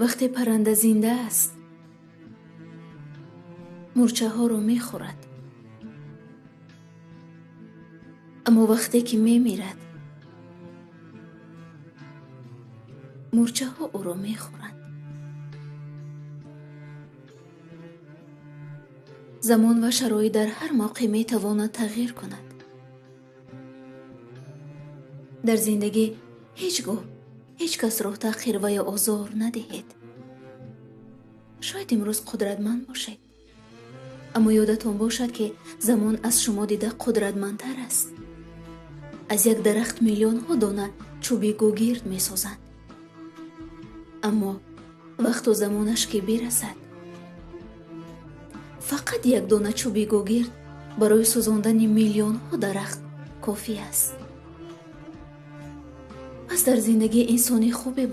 Вақте парранда зинда аст, мӯрчаҳоро мехӯрад, аммо вақте ки мемирад, мӯрчаҳо ӯро мехӯранд. Замон ва шароит дар ҳар мавқеъ метавонад тағйир кунад. Дар зиндагӣ ҳеҷ гоҳ ҳеҷ касро таҳқир ва ё озор надиҳед. Шояд имрӯз қудратманд бошед, аммо ёдатон бошад, ки замон аз шумо дида қудратмандтар аст. Аз як дарахт миллионҳо дона чӯби гугирд месозанд, аммо вақту замонаш ки бирасад, фақат як дона чӯби гугирд барои сӯзондани миллионҳо дарахт кофӣ аст. Пас дар зиндагӣ инсони хубе